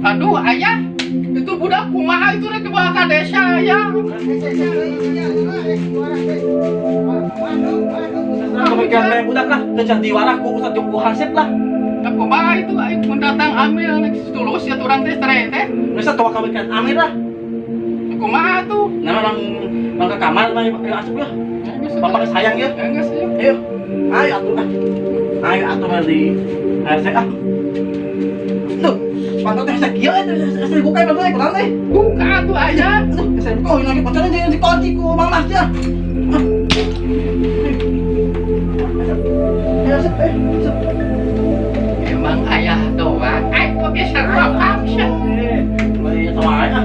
Aduh, ayah, itu budak kumaha itu rek dibawa ka desa, ayah. Kemudian bayar budak lah, kejar diwarah ku Ustaz Joko Hansip lah. Ya kumaha itu aing mun datang ambil rek tulus ya urang teh tere teh. Geus atuh kawikan Amir lah. Ya kumaha tuh? Nah, orang orang ke kamar mah ayo asup ya. Bapak sayang ya. Ya geus ya. Ayo. Ayo atuh ah. Ayo atuh mah di RC ah. Tuh, pantat teh sakieu eta hese buka pantat teh kurang teh. Buka atuh ayah. Aduh, hese buka ini lagi pacarnya di dikunci ku Mang Mas ya. Ah. Ayo asup eh, asup. Emang ayah doang. Aing oge sarua bangsa. Beli sama aja.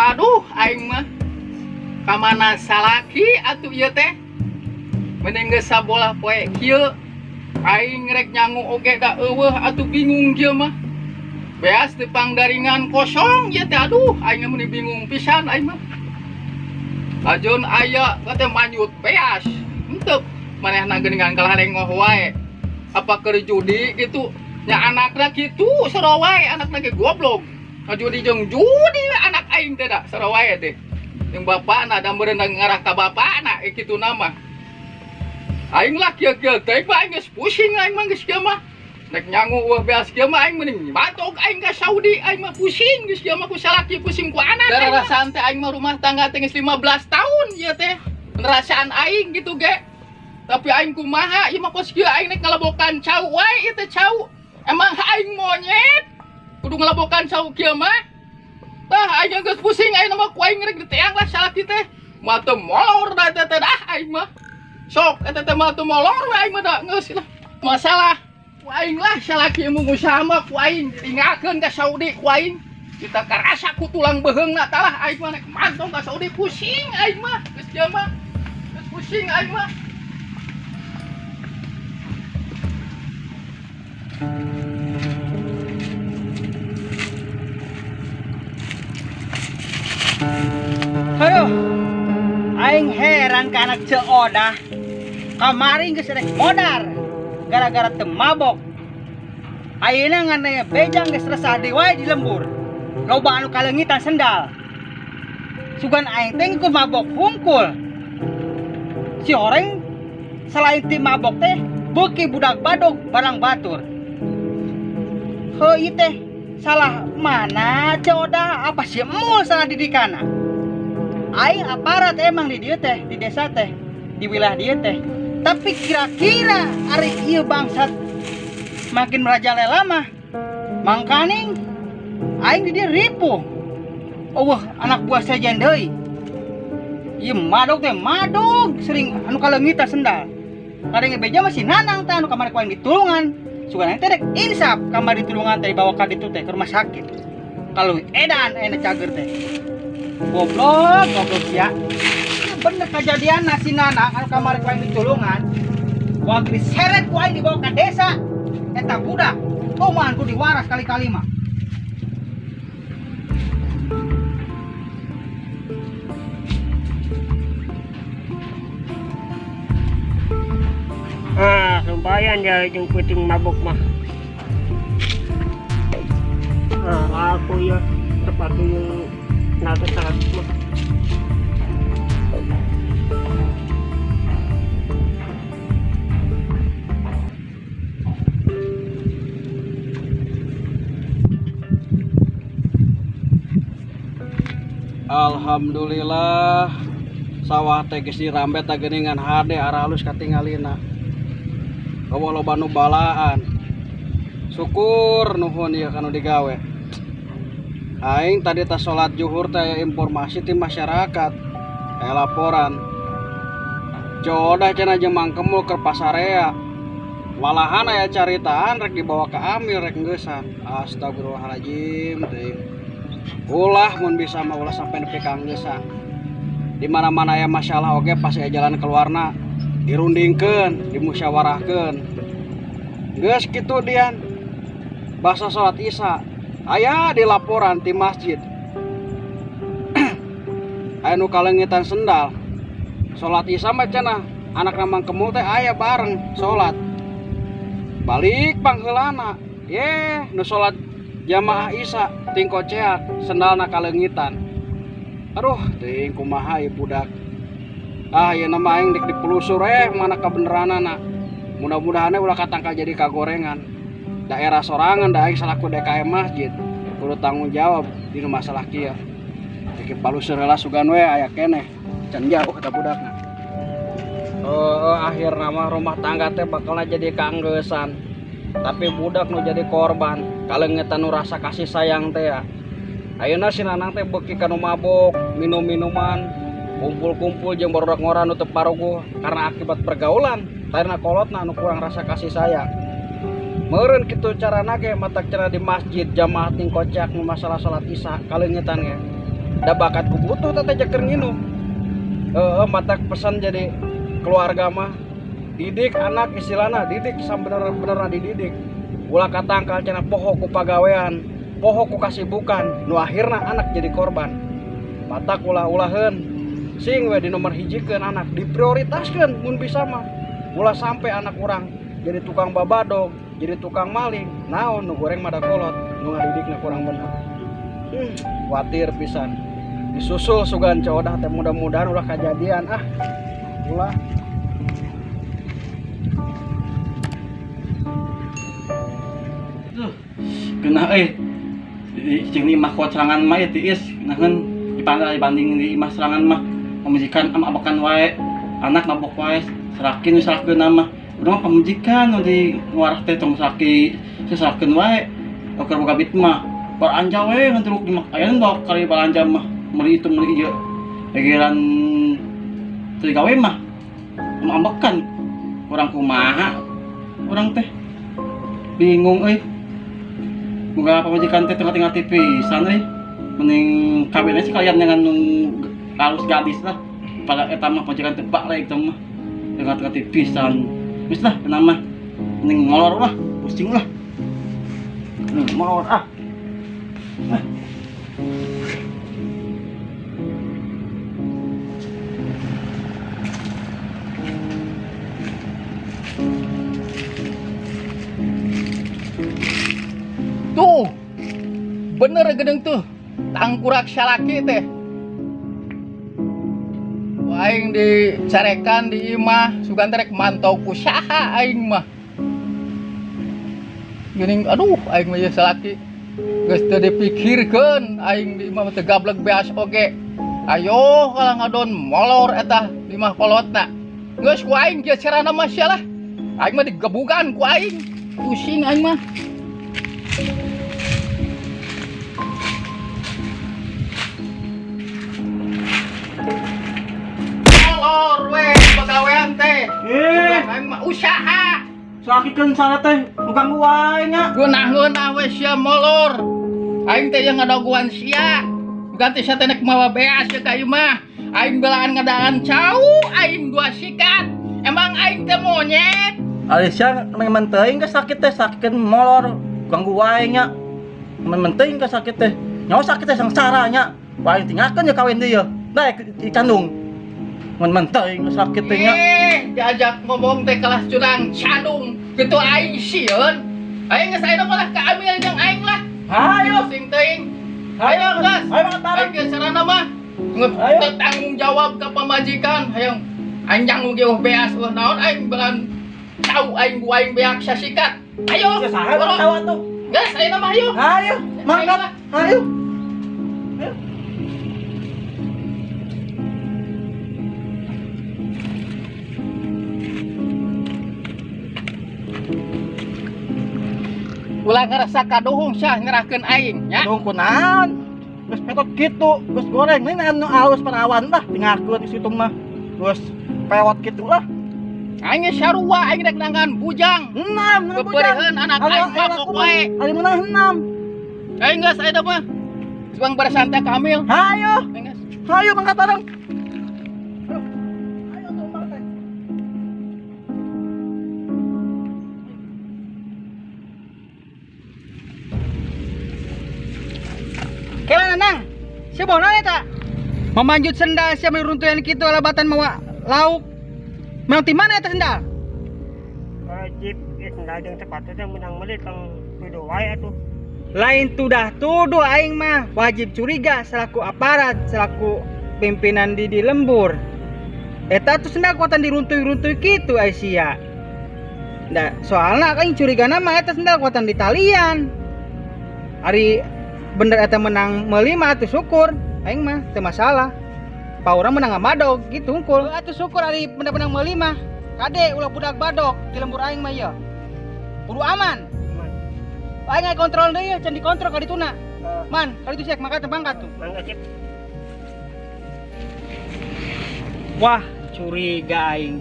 Aduh, aing mah kamana salaki atuh ieu teh. Mending geus sabolah poe kieu. Aing rek nyangu oge da eueuh atuh bingung kieu mah. Beas di pangdaringan kosong ieu teh, aduh aing mah bingung pisan aing mah. Lajeun aya teh manyut beas. Henteu manehna geuningan kalah lengoh wae. Apa keur judi gitu nya anakna kitu sero wae, anakna ge goblok. Judi jeung judi we anak aing teh da sero wae teh. Jeung bapakna da meureun ngarah ka bapakna kitu nama. Aing lah kieu-kieu teh mah aing geus pusing aing mah geus kieu mah. Nek nyangu eueuh beas kieu mah aing mending batok aing ka Saudi aing mah pusing geus kieu mah ku salaki pusing ku anak. Dararasaan teh aing mah rumah tangga teh geus 15 tahun ieu teh. Nerasaan aing gitu ge. Tapi aing kumaha ieu mah kos kieu aing nek ngalebokan cau wae ieu teh cau. Emang aing monyet kudu ngelebokan cau kieu mah. Tah aing geus pusing aing mah ku aing rek diteang lah salaki teh. Moal teu molor da teh teh dah aing mah. Sok eta teh moal teu molor we aing mah da geus lah. Masalah ku aing lah salaki mun usaha mah ku aing tinggalkeun ka Saudi ku aing. Kita karasa ku tulang beuheungna tah lah aing mah nek mantong ka Saudi pusing aing mah geus kieu mah. Geus pusing aing mah. Aduh, aing heran ka anak Ceu Odah. Kamari geus rek modar gara-gara teu mabok. Ayeuna ngan bejang geus resah deui wae di lembur. Loba anu kaleungitan sendal. Sugan aing teh ngikut mabok hungkul. Si horeng selain ti mabok teh beuki budak badog barang batur. Heuh ieu teh salah mana Ceu Odah, apa si emul salah didikana? Aing aparat emang di dieu teh, di desa teh, di wilayah dieu teh. Tapi kira-kira ari ieu bangsat makin merajalela mah. Mangkaning aing di dieu ripuh. Eueuh anak buah sejen deui. Ieu madog teh madog sering anu kaleungitan sendal. Kadang beja masih nanang tah anu kamari ku aing ditulungan. Sugan aing teh rek insaf kamari ditulungan teh dibawa ka ditu teh ke rumah sakit. Kalau edan enak cager teh. Goblok, goblok sia. Bener kejadian nasi nanang anu kamari ku aing ditulungan. Waktu diseret ku aing dibawa ke desa. Eta budak, kumaha ku diwaras kali-kali mah. Ah, lumayan dia jeung kucing mabuk mah. Ah, aku ya sepatu yang naga sangat mah. Alhamdulillah sawah teh geus dirambet tah geuningan hade aralus katingalina. Eueuh loba nu balaan. Syukur nuhun ieu kanu digawe. Aing tadi tas salat zuhur teh informasi ti masyarakat. Aya laporan. Jodah cenah jeung Mang Kemul keur pasarea. Malahan aya caritaan rek dibawa ke amil rek ngeusan. Astagfirullahaladzim teuing. Ulah mun bisa mah ulah sampai nepi ka ngeusan. Di mana-mana aya masalah oge pasti aya jalan keluarna, dirundingkeun, dimusyawarahkeun. Geus kitu dian. Basa salat Isya aya di laporan ti masjid. Aya nu kaleungitan sendal. Salat Isya mah cenah anakna Mang Kemul teh aya bareng salat. Balik pangheulana, ye nu salat jamaah Isya tingko ceak sendalna kaleungitan. Aduh, teuing kumaha ieu budak. Ah, ieu mah aing dek dipelusur mana kabeneranana. Mudah-mudahan ulah katangkal jadi kagorengan. Daerah sorangan da aing salaku DKM masjid kudu tanggung jawab dina masalah kieu. Dek palusur heula sugan we aya keneh. Can jauh ka budakna. Akhirna mah rumah tangga teh bakalna jadi kanggeusan. Tapi budak nu jadi korban, kaleungitan nu rasa kasih sayang teh ya. Ayeuna si Nanang teh beuki kanu mabok, minum-minuman, kumpul-kumpul jeung barudak ngora nu teu paruguh karena akibat pergaulan, karena kolotna nu kurang rasa kasih sayang. Meureun kitu carana ge matak cenah di masjid jamaah ting kocak nu masalah salat Isya kaleungitan ge. Da bakat ku butuh teh teh keur nginum. Matak pesan jadi keluarga mah didik anak istilahna didik sabener-benerna dididik. Ulah katangkal cenah poho ku pagawean, poho ku kasibukan, nu akhirna anak jadi korban. Matak ulah-ulaheun sing we di nomor hijikeun anak diprioritaskeun mun bisa mah. Ulah sampai anak urang jadi tukang babadog, jadi tukang maling, naon nu goreng mah da kolot, nu ngadidikna kurang bener. Kuatir pisan. Disusul sugan codah teh mudah-mudahan ulah kajadian ah. Ulah. Kena jeung di imah kuat serangan mah ya tiis, naheun dipandang dibanding di imah serangan mah pamajikan am abakan wae, anak mabok wae, serakin nu serakeun mah. Urang mah pamajikan nu di nguarah teh tong seraki seserakeun wae. Keur boga bit mah balanja we ngan teruk di mah aya nu kali balanja mah meuli itu meuli ieu. Gegeran teu digawe mah ambekan. Urang kumaha urang teh bingung euy. Boga pamajikan teh teu ngarti pisan euy. Mending kawin aja sekalian dengan nu halus gadis lah. Pada eta mah pamajikan teh bak eta mah. Teu ngarti pisan. Geus lah eta mah. Mending molor lah, pusing lah. Molor ah. Nah. Tuh, bener gedeng tuh, tangkurak salaki teh. Aing dicarekan di imah, sugan rek mantau ku saha aing mah. Geuning aduh aing mah ieu salaki. Geus teu dipikirkeun aing di imah teu gablek beas oge. Ayo kalah ngadon molor eta di imah kolotna. Geus ku aing kieu carana mah sia lah. Aing mah digebugan ku aing. Pusing aing mah. Molor we pagawean teh. Aing mah usaha. Sakikeun sana teh nu ganggu wae nya. Geunah-geunah we sia molor. Aing teh yang ngadaguan sia. Ganti sia teh nek mawa beas ka ieu mah. Aing belaan ngadaan cau, aing dua sikat. Emang aing teh monyet. Alicia memang teuing ka sakit teh sakikeun molor ganggu wae nya. Memang teuing ka sakit teh. Nyawa sakit teh sangsara nya. Wae tinggalkeun ya kawin deui ye. Daek dicandung. Mun teuing sakit teh nya. Diajak ngomong teh kalah curang candung. Kitu aing sieun. Aing geus ayeuna malah ka amil jeung aing lah. Hayo sing teuing. Hayo geus. Hayo aing geus sarana mah tanggung jawab ka pamajikan. Hayang aing jang ge beas eueuh naon aing belan cau aing ku aing beak sasikat. Ayo. Saha tawa tuh. Geus ayeuna mah hayu. Hayu, mangkat. Hayu. Ulah ngarasa kadohong syah nyerahkeun aing nya. Dong kunaon? Geus petot kitu, geus goreng nih anu alus perawan lah tinggalkeun di situ mah. Geus pewot kitu lah. Aing ge sarua aing rek nanggan bujang. Enam, enam bujang. Beureun anak aing mabok wae. Ari menang enam. Aing geus eta mah. Suang bersantai kamil. Hayo, Aing geus. hayo mangkat bareng. Ayo tuh mangkat. Kela Nanang, sia bawa naon eta? Memanjut sendal sia runtuyan kitu alabatan mawa lauk. Menang ti mana eta sendal? Wajib sendal jeung sepatu teh menang meuli tong tuduh wae atuh. Lain tudah tuduh aing mah wajib curiga selaku aparat, selaku pimpinan di lembur. Eta tuh sendal kuatan diruntuy-runtuy kitu ai sia. Da, soalna aing curiga mah eta sendal kuatan di talian. Ari bener eta menang meuli mah atuh syukur, aing mah teu masalah. Paurang menang ngamadog gitu hungkul. Atuh syukur ari bener menang meuli mah. Kade ulah budak badog di lembur aing mah ieu. Kudu aman. Man, Aing aya kontrol deui can dikontrol ka dituna. Man, kali itu siak mangkat mangkat tuh. mangga sip. Wah, curiga aing.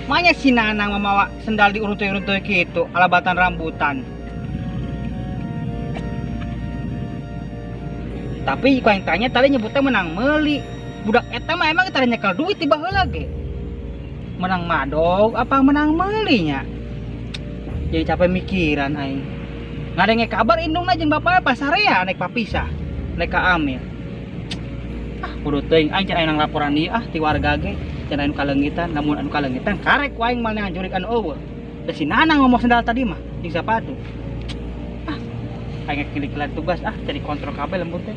Manya si Nanang mamawa sendal diuruntuy-uruntuy kitu, alabatan rambutan. Tapi ku aing tanya tadi nyebutnya menang meuli. Budak eta mah emang tadi nyekel duit tiba heula ge. Menang madog apa menang meulinya? Jadi capek mikiran aing. Ngadenge kabar indungna jeung bapakna pasarea naik papisah, naik ka Amil. Ah, kudu teuing aing can aya nang laporan ieu ah ti warga ge, can aya nu kaleungitan, lamun anu kaleungitan karek ku aing mah neangan jurik anu eueuh. Da si Nanang ngomong sendal tadi mah jeung sapatu. Ah, aing kilik-kilan tugas ah jadi kontrol kabel lembur teh.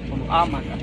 Kudu aman ah.